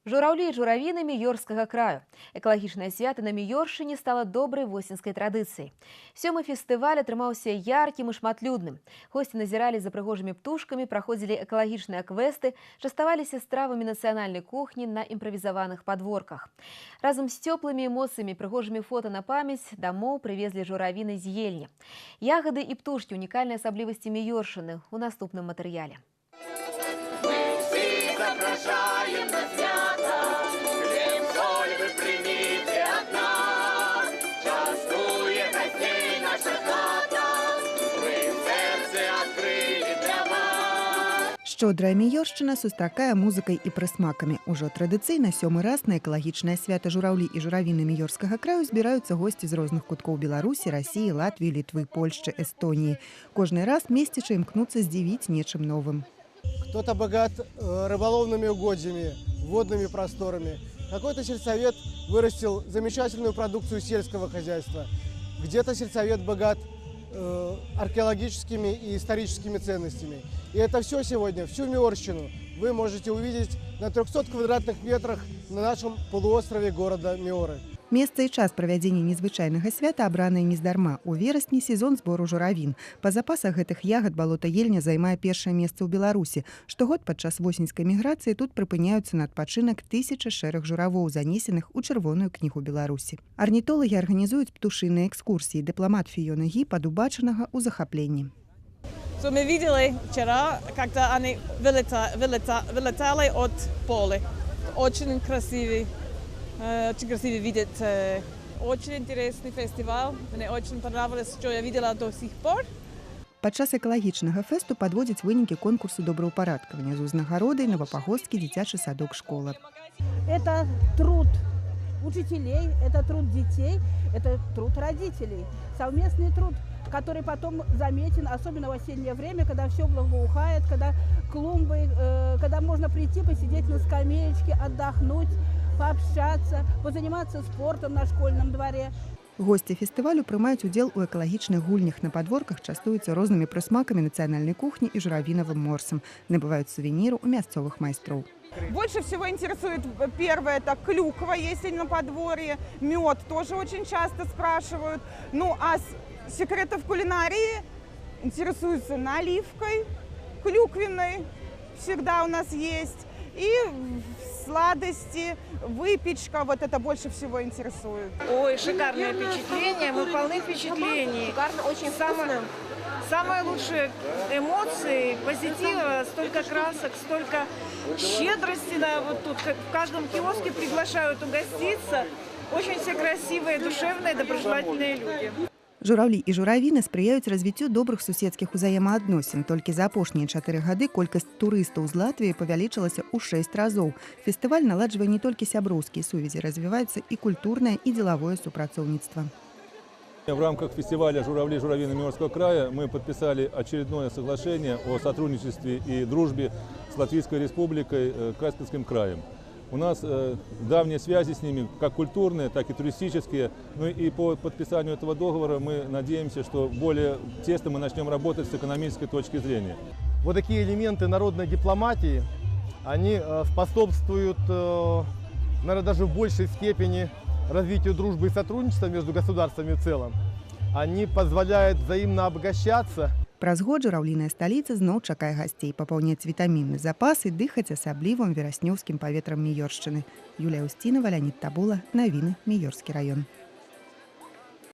Жураўлі і журавіны Міёрскага краю. Экалагічнае свята на Міёршчыне стала добрай восеньскай традыцыяй. Сёмы фестываль атрымаўся яркім і шматлюдным. Госці назіралі за прыгожымі птушкамі, праходзілі экалагічныя квесты, частаваліся стравамі нацыянальнай кухні на імправізаваных падворках. Разам з цёплымі эмоцыямі, прыгожымі фота на памяць дамоў прывезлі журавіны з Ельні. Ягады і птушкі — унікальныя асаблівасці Міёршчыны ў наступным матэрыяле. Всіх запрашаем на свята, хлеб, соль вы прыміце ад нас. Частуе гасцей наша хата, мы сэрца адкрылі для вас. Шчодрая Міёршчына сустракае музыкай і прысмакамі. Ужо традыцыйна сёмы раз на экалагічнае свята «Жураўлі і журавіны Міёрскага краю» збіраюцца госці з розных куткоў Беларусі, Расіі, Латвіі, Літвы, Польшчы, Эстоніі. Кожны раз месцічы імкнуцца здзівіць нечым новым. Кто-то богат рыболовными угодьями, водными просторами. Какой-то сельсовет вырастил замечательную продукцию сельского хозяйства. Где-то сельсовет богат археологическими и историческими ценностями. И это все сегодня, всю Миорщину, вы можете увидеть на 300 квадратных метрах на нашем полуострове города Миоры. Месца і час правядзення незвычайнага свята абраныя нездарма. У верасні сезон збору журавін. Па запасах гэтых ягад балота Ельня займае першае месца ў Беларусі. Штогод падчас восеньскай міграцыі тут прыпыняюцца на адпачынак тысячы шэрых журавоў, занесеных у Чырвоную кнігу Беларусі. Арнітолагі арганізуюць птушыныя экскурсіі. Дыпламат Фіёна Гі ад убачанага ў захапленні. So мы видели вчера, когда они вылетали от поля. Очень красивый видеть. Очень интересный фестиваль. Мне очень понравилось, что я видела до сих пор. Падчас экалагічнага фэсту падводзяць вынікі конкурсу добраўпарадкавання з узнагародай Навапагосцкі дзіцячы садок школа. Это труд учителей, это труд детей, это труд родителей. Совместный труд, который потом заметен, особенно в осеннее время, когда все благоухает, когда клумбы, когда можно прийти, посидеть на скамеечке, отдохнуть, пообщаться, позаниматься спортом на школьном дворе. Госці фестывалю прымаюць удзел у экалагічных гульнях на падворках, частуюцца рознымі прысмакамі нацыянальнай кухні і журавінавым морсам, набываюць сувеніры ў мясцовых майстроў. Больше всего интересует первое, это клюква, если на подворье, мед тоже очень часто спрашивают. Ну а с секретов кулинарии интересуются наливкой клюквенной, всегда у нас есть. И сладости, выпечка, вот это больше всего интересует. Ой, шикарное впечатление, мы полны впечатлений. Шикарно, очень Самое, вкусно. Самые лучшие эмоции, позитива, столько красок, столько щедрости, да, вот тут как в каждом киоске приглашают угоститься. Очень все красивые, душевные, доброжелательные люди. Жураўлі і журавіны спрыяюць развіццю добрых суседскіх узаемаадносін. Толькі за апошнія 4 гады колькасць турыстаў з Латвіі павялічылася ў шэсць разоў. Фестываль наладжвае не толькі сяброўскія сувязі, развіваецца і культурнае, і дзелавое супрацоўніцтва. В рамках фестиваля «Журавли, журавины Миорского края» мы подписали очередное соглашение о сотрудничестве и дружбе с Латвийской Республикой, Крастинским краем. У нас давние связи с ними, как культурные, так и туристические. Ну и по подписанию этого договора мы надеемся, что более тесно мы начнем работать с экономической точки зрения. Вот такие элементы народной дипломатии, они способствуют, наверное, даже в большей степени развитию дружбы и сотрудничества между государствами в целом. Они позволяют взаимно обогащаться. Праз год жураўліная сталіца зноў чакае гасцей папаўняць вітамінны запас і дыхаць асаблівым вераснёўскім паветрам Міёршчыны. Юлія Усцінава, Леанід Табула, навіны, Міёрскі раён.